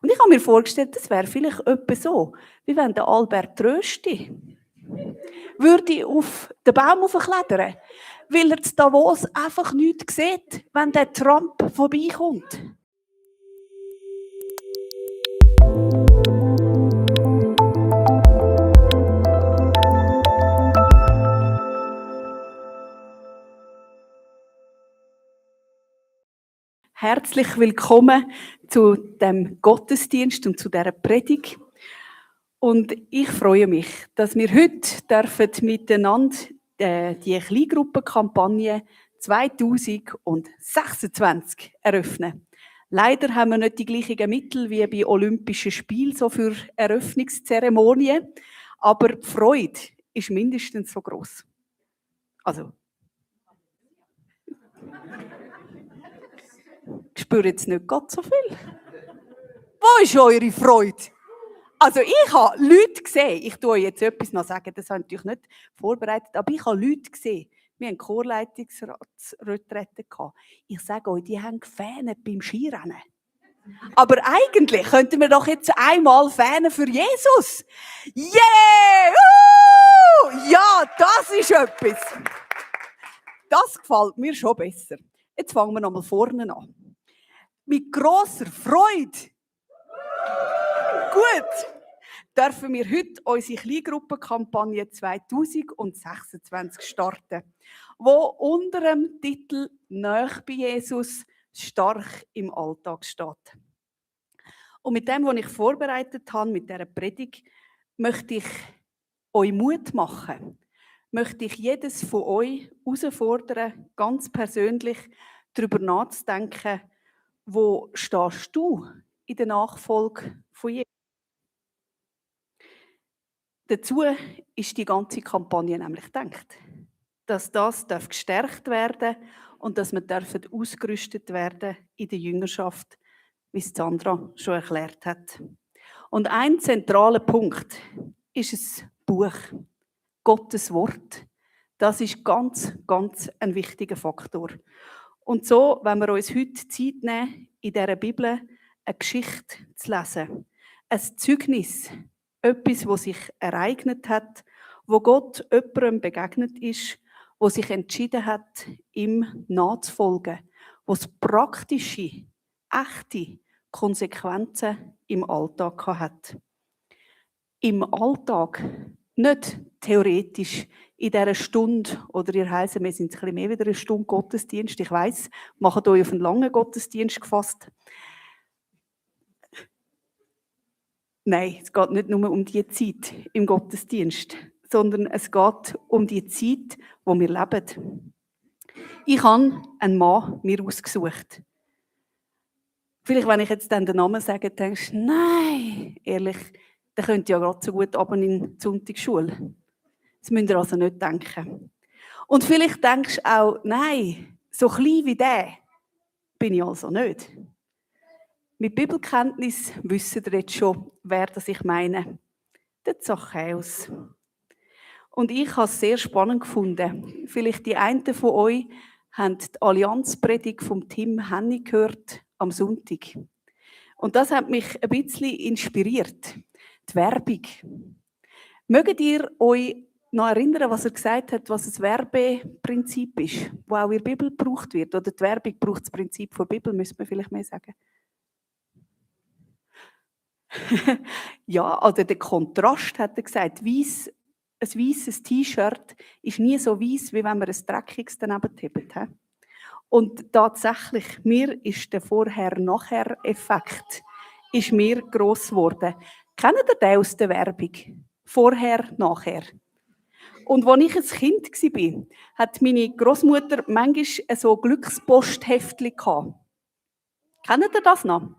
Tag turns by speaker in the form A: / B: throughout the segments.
A: Und ich habe mir vorgestellt, das wäre vielleicht etwa so, wie wenn der Albert Rösti würde auf den Baum klettern, weil er in Davos einfach nichts sieht, wenn der Trump vorbeikommt. Herzlich willkommen zu dem Gottesdienst und zu dieser Predigt. Und ich freue mich, dass wir heute miteinander die Kleingruppenkampagne 2026 eröffnen. Leider haben wir nicht die gleichen Mittel wie bei Olympischen Spielen so für Eröffnungszeremonien, aber die Freude ist mindestens so gross. Also, ich spüre jetzt nicht ganz so viel. Wo ist eure Freude? Also ich habe Leute gesehen, ich tue jetzt etwas noch sagen, das habe ich natürlich nicht vorbereitet, aber ich habe Leute gesehen, wir hatten Chorleitungsretrette gehabt. Ich sage euch, die haben gefähnet beim Skirennen. Aber eigentlich könnten wir doch jetzt einmal fähnen für Jesus. Yeah! Ja, das ist etwas. Das gefällt mir schon besser. Jetzt fangen wir nochmal vorne an. Mit grosser Freude. Gut, dürfen wir heute unsere Kleingruppenkampagne 2026 starten, wo unter dem Titel «Nahe bei Jesus, stark im Alltag» steht. Und mit dem, was ich vorbereitet habe, mit dieser Predigt, möchte ich euch Mut machen, möchte ich jedes von euch herausfordern, ganz persönlich darüber nachzudenken, wo stehst du in der Nachfolge von Jesus? Dazu ist die ganze Kampagne nämlich gedacht, dass das gestärkt werden darf und dass wir ausgerüstet werden in der Jüngerschaft, wie es Sandra schon erklärt hat. Und ein zentraler Punkt ist ein Buch, Gottes Wort. Das ist ganz, ganz ein wichtiger Faktor. Und so, wenn wir uns heute Zeit nehmen, in dieser Bibel eine Geschichte zu lesen, ein Zeugnis, etwas, was sich ereignet hat, wo Gott jemandem begegnet ist, wo sich entschieden hat, ihm nachzufolgen, wo es praktische, echte Konsequenzen im Alltag hat. Im Alltag, nicht theoretisch in dieser Stunde, oder ihr heisst, wir sind ein bisschen mehr wie eine Stunde Gottesdienst, ich weiss, macht euch auf einen langen Gottesdienst gefasst. Nein, es geht nicht nur um die Zeit im Gottesdienst, sondern es geht um die Zeit, wo wir leben. Ich habe einen Mann mir ausgesucht. Vielleicht, wenn ich jetzt dann den Namen sage, denkst du, nein, ehrlich, der könnte ja gerade so gut runter in die Sonntagsschule. Das müsst ihr also nicht denken. Und vielleicht denkst du auch, nein, so klein wie der bin ich also nicht. Mit Bibelkenntnis wissen ihr jetzt schon, wer das ich meine. Der Zachäus. Und ich habe es sehr spannend gefunden. Vielleicht die einen von euch haben die Allianzpredigt von Tim Henny gehört am Sonntag. Und das hat mich ein bisschen inspiriert. Die Werbung. Mögt ihr euch noch erinnern, was er gesagt hat, was das Werbeprinzip ist, wo auch in der Bibel gebraucht wird? Oder die Werbung braucht das Prinzip der Bibel, müsste man vielleicht mehr sagen. Ja, oder der Kontrast, hat er gesagt. Ein weisses T-Shirt ist nie so weiss, wie wenn man ein dreckiges daneben hebt. Und tatsächlich, mir ist der Vorher-Nachher-Effekt gross geworden. Kennt ihr den aus der Werbung? Vorher, nachher. Und als ich ein Kind war, hat meine Großmutter manchmal so Glückspostheftchen gehabt. Kennt ihr das noch?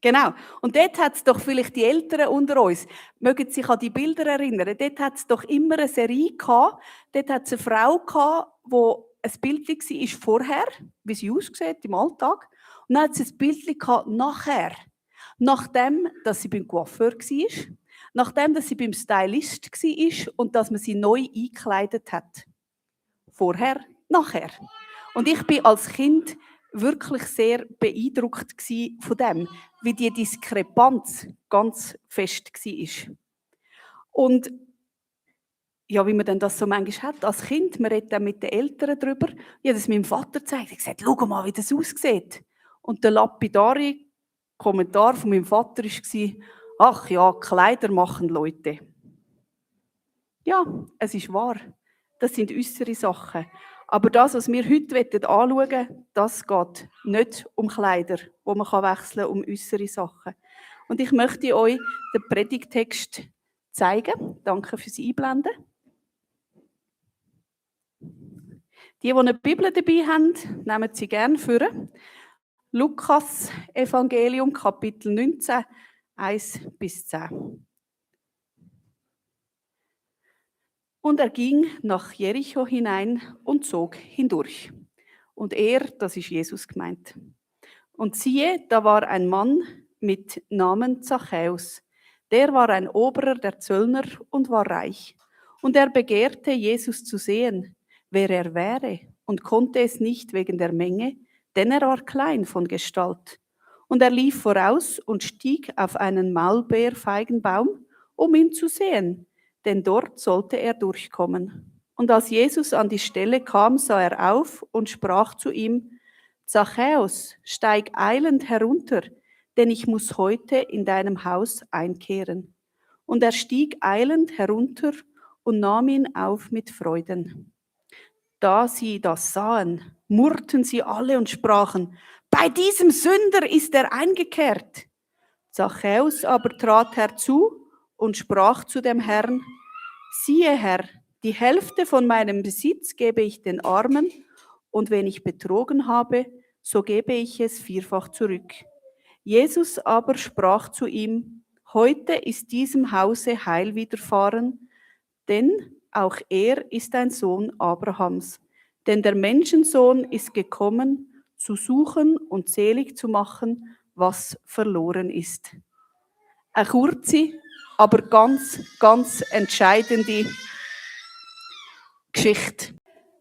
A: Genau. Und dort hat es doch vielleicht die Älteren unter uns, mögen sich an die Bilder erinnern, dort hat es doch immer eine Serie gehabt, dort hat es eine Frau gehabt, wo ein Bild war vorher, wie sie aussieht im Alltag, und dann hat sie ein Bild gehabt nachher. Nachdem, dass sie beim Coiffeur war, nachdem, dass sie beim Stylist war und dass man sie neu eingekleidet hat. Vorher, nachher. Und ich bin als Kind wirklich sehr beeindruckt von dem, wie die Diskrepanz ganz fest war. Und ja, wie man denn das so manchmal hat als Kind, man redet dann mit den Eltern darüber. Ich habe das meinem Vater gezeigt. Ich habe gesagt, schau mal, wie das aussieht. Und der lapidare Kommentar von meinem Vater war, ach ja, Kleider machen Leute. Ja, es ist wahr. Das sind äußere Sachen. Aber das, was wir heute anschauen wollen, das geht nicht um Kleider, wo man wechseln kann, um äußere Sachen. Und ich möchte euch den Predigtext zeigen. Danke fürs Einblenden. Die eine Bibel dabei haben, nehmen sie gerne vor. Lukas Evangelium, Kapitel 19, 1-10. Und er ging nach Jericho hinein und zog hindurch. Und er, das ist Jesus gemeint. Und siehe, da war ein Mann mit Namen Zachäus. Der war ein Oberer der Zöllner und war reich. Und er begehrte, Jesus zu sehen, wer er wäre, und konnte es nicht wegen der Menge, denn er war klein von Gestalt. Und er lief voraus und stieg auf einen Maulbeerfeigenbaum, um ihn zu sehen, denn dort sollte er durchkommen. Und als Jesus an die Stelle kam, sah er auf und sprach zu ihm: Zachäus, steig eilend herunter, denn ich muss heute in deinem Haus einkehren. Und er stieg eilend herunter und nahm ihn auf mit Freuden. Da sie das sahen, murrten sie alle und sprachen: Bei diesem Sünder ist er eingekehrt. Zachäus aber trat herzu und sprach zu dem Herrn: Siehe, Herr, die Hälfte von meinem Besitz gebe ich den Armen, und wenn ich betrogen habe, so gebe ich es vierfach zurück. Jesus aber sprach zu ihm: Heute ist diesem Hause Heil widerfahren, denn auch er ist ein Sohn Abrahams. Denn der Menschensohn ist gekommen, zu suchen und selig zu machen, was verloren ist. Eine kurze, aber ganz entscheidende Geschichte.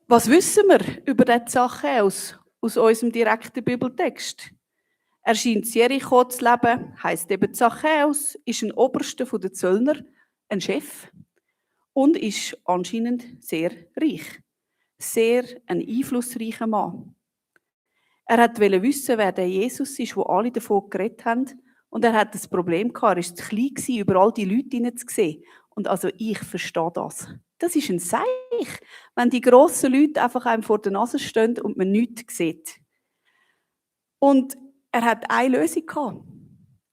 A: Was wissen wir über diese Sache aus unserem direkten Bibeltext? Er scheint in Jericho zu leben, heisst eben Zachäus, ist ein Oberster der Zöllner, ein Chef und ist anscheinend sehr reich. Sehr ein einflussreicher Mann. Er wollte wissen, wer der Jesus ist, wo alle davon geredet haben. Und er hat das Problem gehabt, er war zu klein gewesen, über all die Leute hineinzusehen. Und also ich verstehe das. Das ist ein Seich, wenn die grossen Leute einfach einem vor der Nase stehen und man nichts sieht. Und er hat eine Lösung gehabt.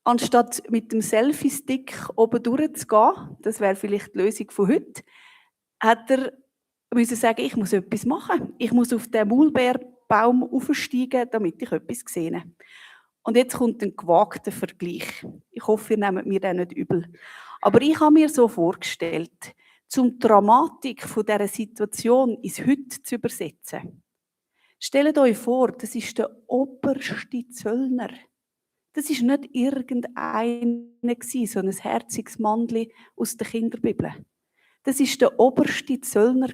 A: Anstatt mit dem Selfie-Stick oben durchzugehen, das wäre vielleicht die Lösung von heute, hat er müssen sagen, ich muss etwas machen. Ich muss auf den Maulbeerbaum aufsteigen, damit ich etwas sehe. Und jetzt kommt ein gewagter Vergleich. Ich hoffe, ihr nehmt mir den nicht übel. Aber ich habe mir so vorgestellt, die Dramatik dieser Situation ins Heute zu übersetzen. Stellt euch vor, das ist der oberste Zöllner. Das war nicht irgendeiner, so ein herziges Mandli aus der Kinderbibel. Das war der oberste Zöllner.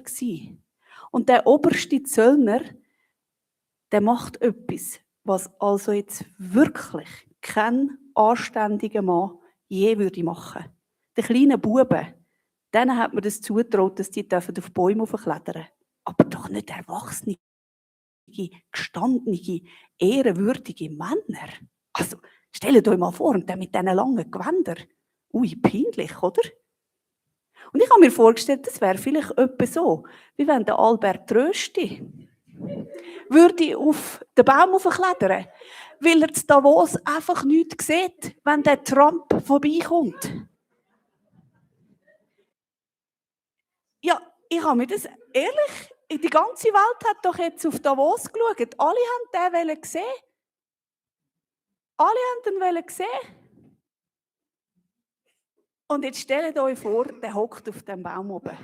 A: Und der oberste Zöllner, der macht etwas, was also jetzt wirklich kein anständiger Mann je würde machen. Den kleinen Buben, denen hat man das zugetraut, dass die auf Bäume hochklettern dürfen. Aber doch nicht erwachsene, gestandene, ehrenwürdige Männer. Also, stellt euch mal vor, und dann mit diesen langen Gewändern. Ui, peinlich, oder? Und ich habe mir vorgestellt, das wäre vielleicht etwa so, wie wenn der Albert Rösti würde auf den Baum hochklettern, weil er zu Davos einfach nichts sieht, wenn der Trump vorbeikommt. Ja, ich habe mir das ehrlich, die ganze Welt hat doch jetzt auf Davos geschaut. Alle haben den sehen. Alle haben den sehen. Und jetzt stellt euch vor, der hockt auf dem Baum oben.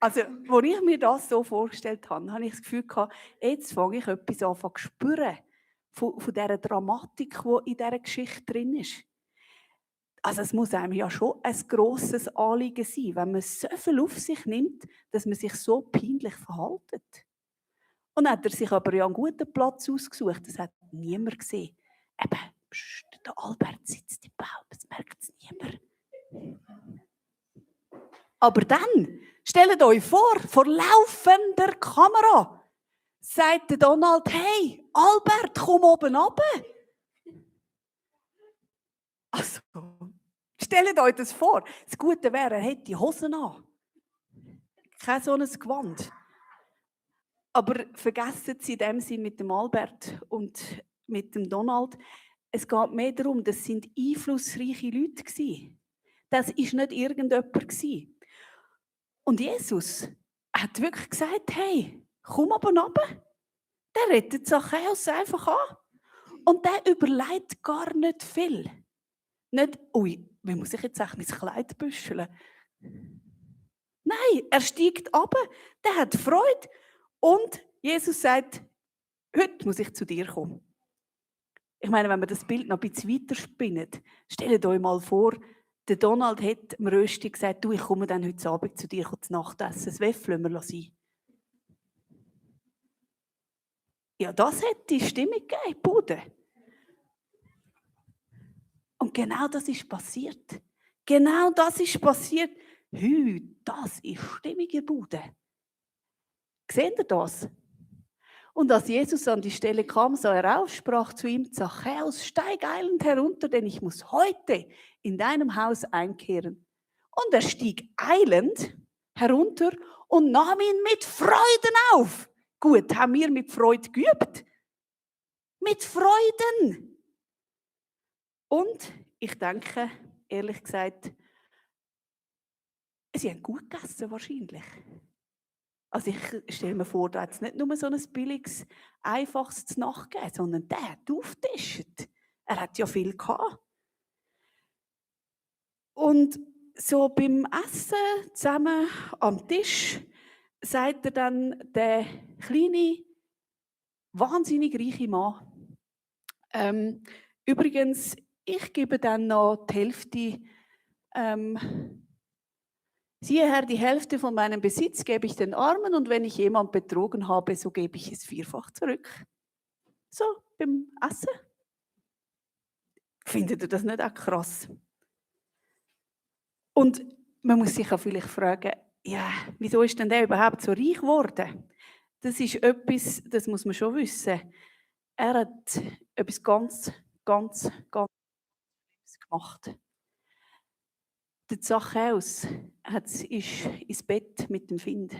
A: Also, als ich mir das so vorgestellt habe, habe ich das Gefühl gehabt, jetzt fange ich etwas an zu spüren von dieser Dramatik, die in dieser Geschichte drin ist. Also es muss einem ja schon ein grosses Anliegen sein, wenn man so viel auf sich nimmt, dass man sich so peinlich verhält. Und hat er sich aber ja einen guten Platz ausgesucht. Das hat niemand gesehen. Eben, der Albert sitzt im Baum, das merkt es niemand. Aber dann, stellt euch vor laufender Kamera, sagt der Donald, hey, Albert, komm oben runter. Also, stellt euch das vor. Das Gute wäre, er hätte die Hosen an. Kein so ein Gewand. Aber vergessen Sie in dem Sinn mit dem Albert und mit dem Donald, es geht mehr darum, das sind einflussreiche Leute gewesen. Das war nicht irgendjemand. Und Jesus hat wirklich gesagt, hey, komm aber runter. Der rettet Zachäus einfach an. Und der überlegt gar nicht viel. Nicht, ui, wie muss ich jetzt echt mein Kleid büscheln? Nein, er steigt runter, der hat Freude. Und Jesus sagt, heute muss ich zu dir kommen. Ich meine, wenn wir das Bild noch ein bisschen weiterspinnen, stellt euch mal vor, der Donald hat dem Rösti gesagt, du, ich komme dann heute Abend zu dir zu Nacht essen. Das Weffel lassen wir sein. Ja, das hätte die Stimmung gegeben, Bude. Und genau das ist passiert. Genau das ist passiert. Heute, das ist Stimmung in Bude. Seht ihr das? Und als Jesus an die Stelle kam, sah er auf, sprach zu ihm, Zachäus, steig eilend herunter, denn ich muss heute in deinem Haus einkehren. Und er stieg eilend herunter und nahm ihn mit Freuden auf. Gut, haben wir mit Freude geübt? Mit Freuden. Und ich denke, ehrlich gesagt, sie haben gut gegessen wahrscheinlich. Also ich stelle mir vor, da hat es nicht nur so ein billiges, einfaches Nacht gegeben, sondern der hat aufgetischt. Er hat ja viel gehabt. Und so beim Essen zusammen am Tisch sagt er dann, der kleine, wahnsinnig reiche Mann, übrigens, ich gebe dann noch die Hälfte, siehe Herr, die Hälfte von meinem Besitz gebe ich den Armen und wenn ich jemand betrogen habe, so gebe ich es vierfach zurück. So, beim Essen. Findet ihr das nicht auch krass? Und man muss sich auch vielleicht fragen, ja, wieso ist denn der überhaupt so reich geworden? Das ist etwas, das muss man schon wissen. Er hat etwas ganz gemacht. Der Zachäus ist ins Bett mit dem Find.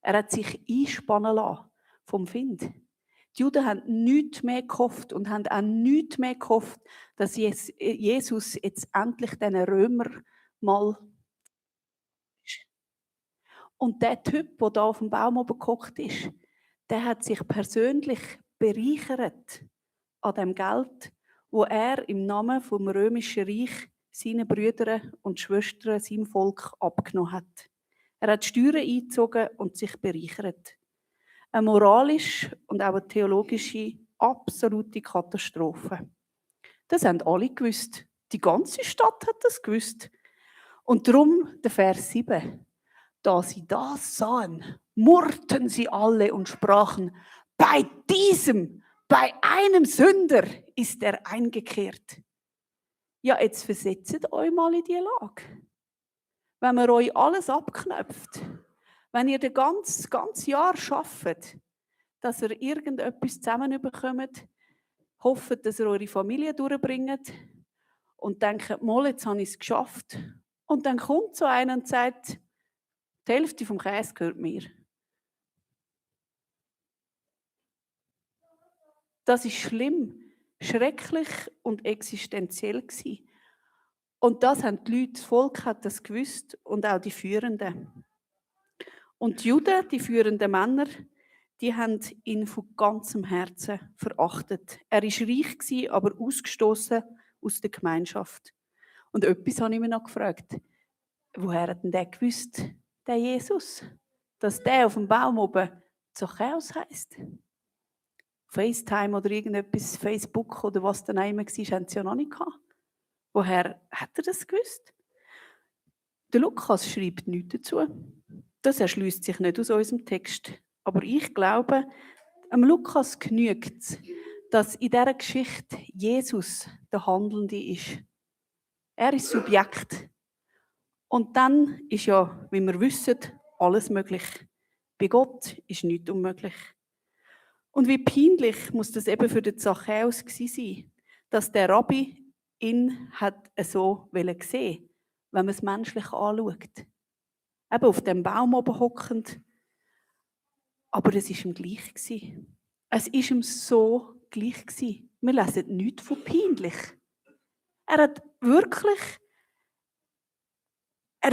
A: Er hat sich einspannen lassen vom Find. Die Juden haben nichts mehr gehofft und haben auch nichts mehr gehofft, dass Jesus jetzt endlich diesen Römer mal. Und der Typ, der da auf dem Baum oben gehockt ist, der hat sich persönlich bereichert an dem Geld, wo er im Namen vom römischen Reich seinen Brüdern und Schwestern, seinem Volk abgenommen hat. Er hat Steuern eingezogen und sich bereichert. Eine moralisch und auch eine theologische absolute Katastrophe. Das haben alle gewusst. Die ganze Stadt hat das gewusst. Und darum der Vers 7. Da sie das sahen, murrten sie alle und sprachen, bei einem Sünder ist er eingekehrt. Ja, jetzt versetzt euch mal in die Lage. Wenn man euch alles abknöpft, wenn ihr das ganze Jahr arbeitet, dass ihr irgendetwas zusammenbekommt, hofft, dass ihr eure Familie durchbringt und denkt, mal, jetzt habe ich es geschafft. Und dann kommt so einer und sagt, die Hälfte vom Käse gehört mir. Das ist schlimm, schrecklich und existenziell gewesen. Und das haben die Leute, das Volk hat das gewusst und auch die Führenden. Und die Juden, die führenden Männer, die haben ihn von ganzem Herzen verachtet. Er war reich gewesen, aber ausgestoßen aus der Gemeinschaft. Und etwas habe ich mir noch gefragt. Woher hat denn der gewusst, der Jesus, dass der auf dem Baum oben Zachäus heisst? FaceTime oder irgendetwas, Facebook oder was dann auch immer war, haben sie ja noch nicht gehabt. Woher hat er das gewusst? Der Lukas schreibt nichts dazu. Das erschließt sich nicht aus unserem Text. Aber ich glaube, Am Lukas genügt es, dass in dieser Geschichte Jesus der Handelnde ist. Er ist Subjekt. Und dann ist ja, wie wir wissen, alles möglich. Bei Gott ist nichts unmöglich. Und wie peinlich muss das eben für den Zachäus gewesen sein, dass der Rabbi ihn hat so sehen, wenn man es menschlich anschaut. Eben auf dem Baum oben hockend. Aber es war ihm gleich gewesen. Es war ihm so gleich gewesen. Wir lesen nichts von peinlich. Er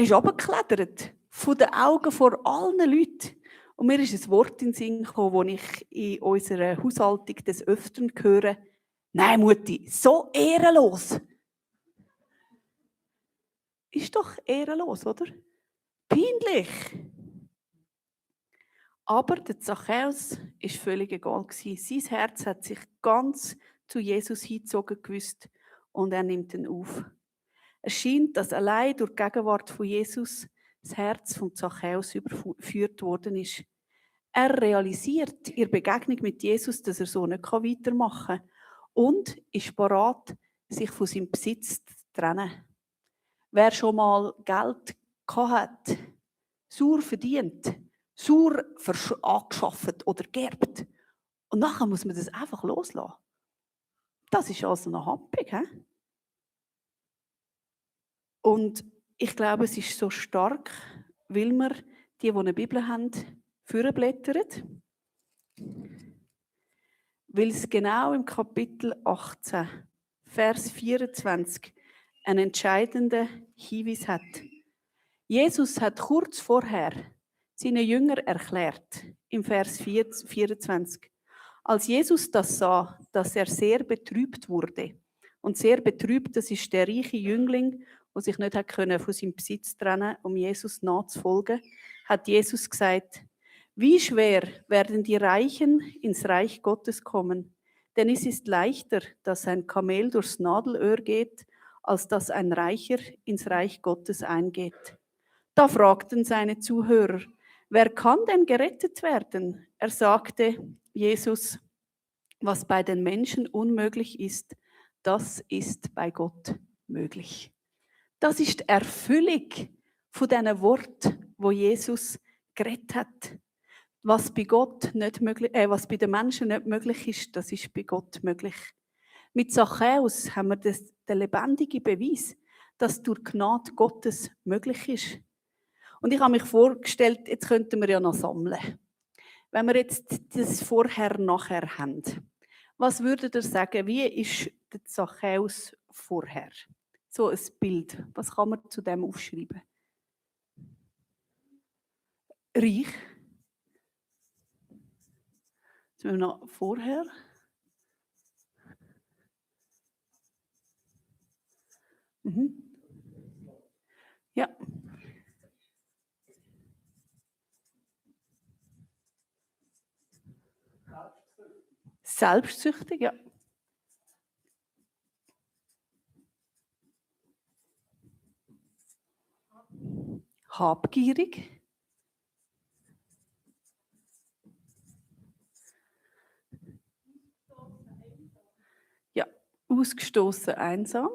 A: ist runtergeklettert, von den Augen vor allen Leuten. Und mir ist ein Wort in den Sinn gekommen, das ich in unserer Haushaltung des Öfteren höre. Nein, Mutti, so ehrenlos. Ist doch ehrenlos, oder? Peinlich. Aber der Zachäus war völlig egal. Sein Herz hat sich ganz zu Jesus hingezogen gewusst und er nimmt ihn auf. Es scheint, dass allein durch die Gegenwart von Jesus das Herz von Zachäus überführt worden ist. Er realisiert in der Begegnung mit Jesus, dass er so nicht weitermachen kann und ist bereit, sich von seinem Besitz zu trennen. Wer schon mal Geld hatte, sauer verdient, sauer angeschafft oder geerbt, und nachher muss man das einfach loslassen. Das ist also noch happig, he? Und ich glaube, es ist so stark, weil wir, die eine Bibel haben, vorblättern. Weil es genau im Kapitel 18, Vers 24, einen entscheidenden Hinweis hat. Jesus hat kurz vorher seinen Jünger erklärt, im Vers 24. Als Jesus das sah, dass er sehr betrübt wurde, und sehr betrübt, das ist der reiche Jüngling, der sich nicht von seinem Besitz trennen konnte, um Jesus nachzufolgen, hat Jesus gesagt, wie schwer werden die Reichen ins Reich Gottes kommen? Denn es ist leichter, dass ein Kamel durchs Nadelöhr geht, als dass ein Reicher ins Reich Gottes eingeht. Da fragten seine Zuhörer, wer kann denn gerettet werden? Er sagte, Jesus, was bei den Menschen unmöglich ist, das ist bei Gott möglich. Das ist die Erfüllung von diesen Worten, wo Jesus geredet hat. Was bei Gott nicht möglich, was bei den Menschen nicht möglich ist, das ist bei Gott möglich. Mit Zachäus haben wir den lebendigen Beweis, dass durch Gnade Gottes möglich ist. Und ich habe mich vorgestellt, jetzt könnten wir ja noch sammeln. Wenn wir jetzt das Vorher-Nachher haben, was würdet ihr sagen, wie ist der Zachäus vorher? So ein Bild, was kann man zu dem aufschreiben? Reich. Jetzt müssen wir noch vorher. Ja. Selbstsüchtig, ja. Habgierig. Ja, ausgestoßen, einsam.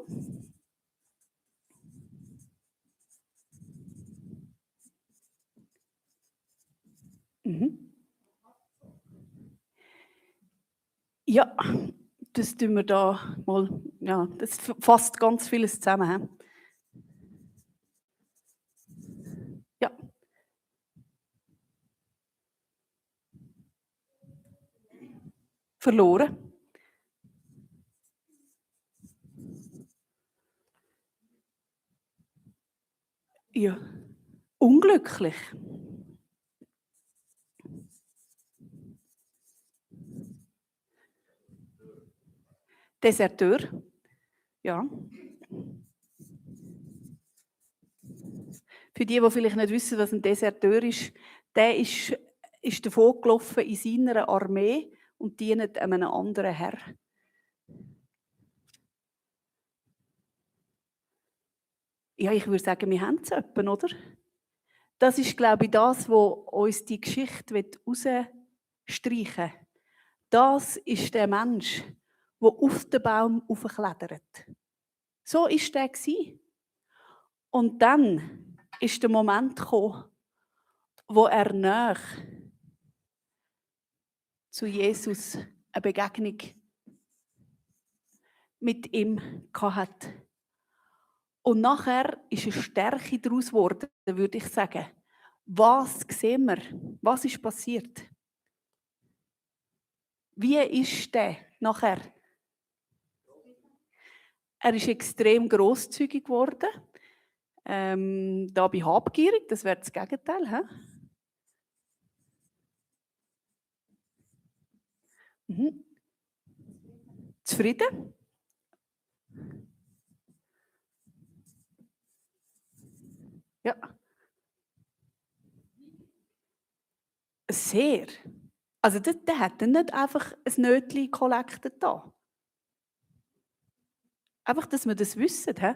A: Ja, das tun wir da mal, ja, das fasst ganz vieles zusammen. Ja. Verloren. Ja. Unglücklich. Deserteur. Ja. Für die vielleicht nicht wissen, was ein Deserteur ist, der ist davon gelaufen in seiner Armee und dient einem anderen Herr. Ja, ich würde sagen, wir haben es etwa, oder? Das ist, glaube ich, das, was uns die Geschichte herausstreichen will. Das ist der Mensch, der auf den Baum raufklettert. So war der. Und dann ist der Moment gekommen, wo er nahe zu Jesus eine Begegnung mit ihm hatte. Und nachher ist eine Stärke daraus geworden, würde ich sagen. Was sehen wir? Was ist passiert? Wie ist der nachher? Er ist extrem grosszügig geworden. Da bin ich habgierig, das wäre das Gegenteil. He? Mhm. Zufrieden? Ja. Sehr. Also der hat dann nicht einfach ein Nötchen collected da. Einfach, dass wir das wissen. He?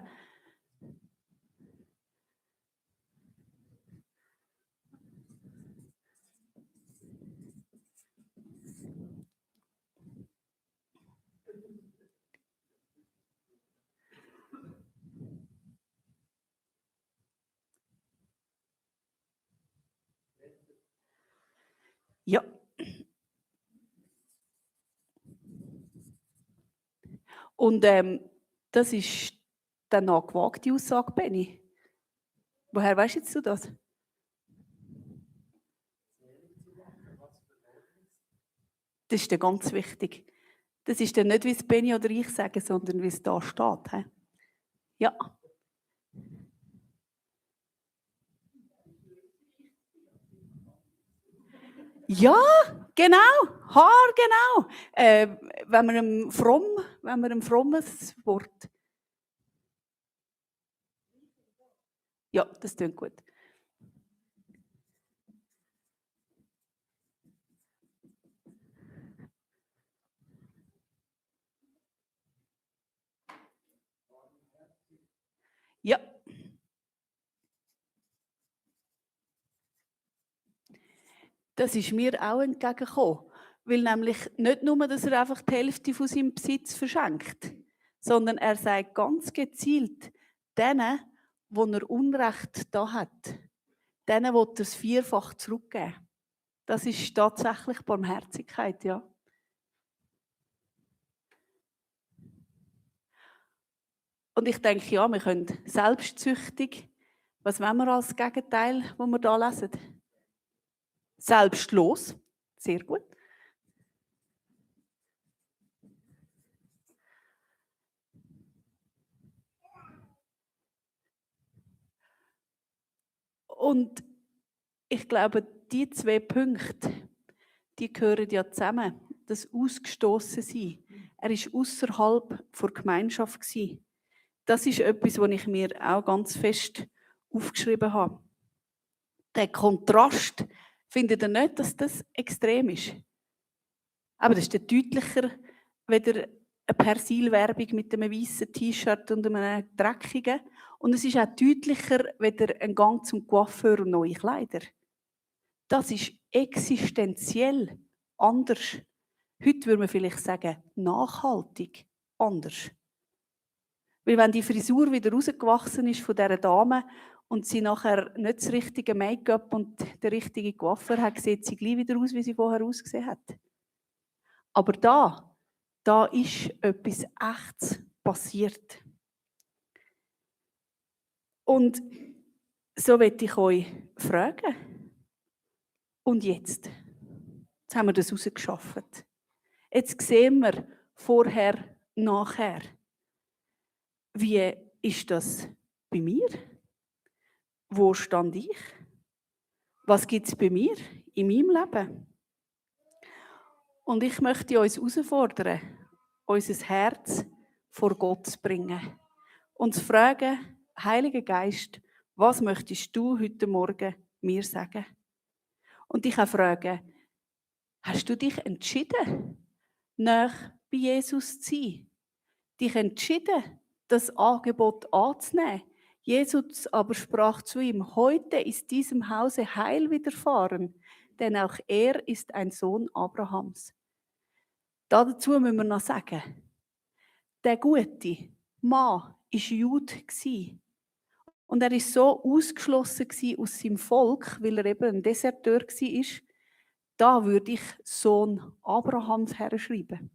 A: Ja. Und das ist dann eine gewagte Aussage, Benni. Woher weißt jetzt du das? Das ist dann ganz wichtig. Das ist dann nicht, wie es Benni oder ich sagen, sondern wie es da steht. He? Ja. Ja, genau, haargenau. Wenn wir ein frommes Wort. Ja, das klingt gut. Ja. Das ist mir auch entgegengekommen. Weil nämlich nicht nur, dass er einfach die Hälfte von seinem Besitz verschenkt, sondern er sagt ganz gezielt, denen, wo er Unrecht da hat, denen will er das vierfach zurückgeben. Das ist tatsächlich Barmherzigkeit, ja. Und ich denke, ja, wir können selbstsüchtig, was wollen wir als Gegenteil, wo wir da lesen? Selbstlos, sehr gut. Und ich glaube, die zwei Punkte, die gehören ja zusammen. Das Ausgestoßensein. Er war außerhalb der Gemeinschaft. Das ist etwas, was ich mir auch ganz fest aufgeschrieben habe. Der Kontrast, findet ihr nicht, dass das extrem ist? Aber das ist dann deutlicher, weder eine Persil-Werbung mit einem weißen T-Shirt und einem dreckigen. Und es ist auch deutlicher, weder ein Gang zum Coiffeur und neue Kleider. Das ist existenziell anders. Heute würde man vielleicht sagen, nachhaltig anders. Weil wenn die Frisur wieder rausgewachsen ist von dieser Dame und sie nachher nicht das richtige Make-up und der richtige Coiffeur hat, sieht sie gleich wieder aus, wie sie vorher ausgesehen hat. Aber da ist etwas Echtes passiert. Und so möchte ich euch fragen. Und jetzt? Jetzt haben wir das rausgeschafft. Jetzt sehen wir vorher, nachher. Wie ist das bei mir? Wo stand ich? Was gibt es bei mir in meinem Leben? Und ich möchte uns herausfordern, unser Herz vor Gott zu bringen. Und zu fragen, Heiliger Geist, was möchtest du heute Morgen mir sagen? Und dich auch fragen, hast du dich entschieden, nahe bei Jesus zu sein? Dich entschieden, das Angebot anzunehmen? Jesus aber sprach zu ihm, heute ist diesem Hause Heil widerfahren, denn auch er ist ein Sohn Abrahams. Dazu müssen wir noch sagen, der gute Mann war Jude. Und er war so ausgeschlossen aus seinem Volk, weil er eben ein Deserteur war. Da würde ich Sohn Abrahams herschreiben.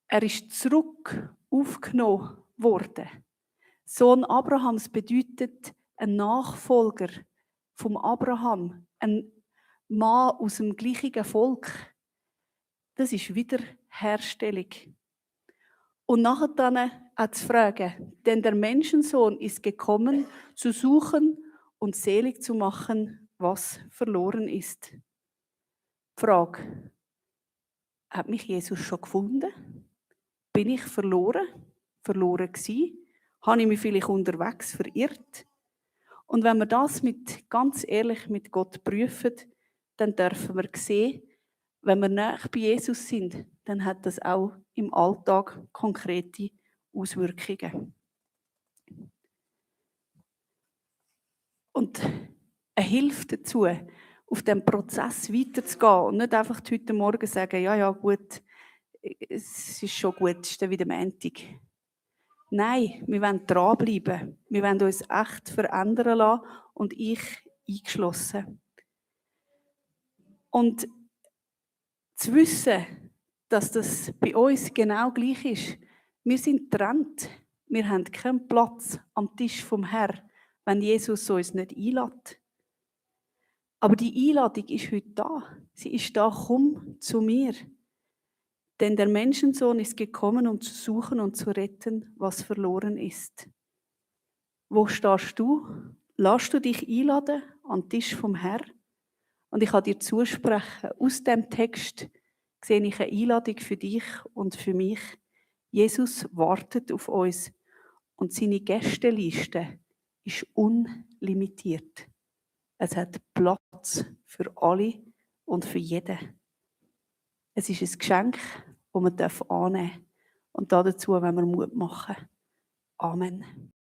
A: Er ist zurück aufgenommen worden. Sohn Abrahams bedeutet ein Nachfolger vom Abraham, ein Mann aus dem gleichen Volk. Das ist Wiederherstellung. Und nachher dann auch zu fragen, denn der Menschensohn ist gekommen, zu suchen und selig zu machen, was verloren ist. Die Frage, hat mich Jesus schon gefunden? Bin ich verloren? Verloren gewesen? Habe ich mich vielleicht unterwegs verirrt? Und wenn wir das ganz ehrlich mit Gott prüfen, dann dürfen wir sehen, wenn wir nahe bei Jesus sind, dann hat das auch im Alltag konkrete Auswirkungen. Und eine Hilfe dazu, auf diesem Prozess weiterzugehen und nicht einfach heute Morgen sagen, ja gut, es ist schon gut, es ist dann wieder Montag. Nein, wir wollen dranbleiben. Wir wollen uns echt verändern lassen und ich eingeschlossen. Und zu wissen, dass das bei uns genau gleich ist. Wir sind getrennt. Wir haben keinen Platz am Tisch vom Herrn, wenn Jesus uns nicht einlädt. Aber die Einladung ist heute da. Sie ist da, komm zu mir. Denn der Menschensohn ist gekommen, um zu suchen und zu retten, was verloren ist. Wo stehst du? Lass du dich einladen an den Tisch vom Herrn? Und ich kann dir zusprechen, aus dem Text sehe ich eine Einladung für dich und für mich. Jesus wartet auf uns und seine Gästeliste ist unlimitiert. Es hat Platz für alle und für jeden. Es ist ein Geschenk, das man annehmen darf. Und dazu wollen wir Mut machen. Amen.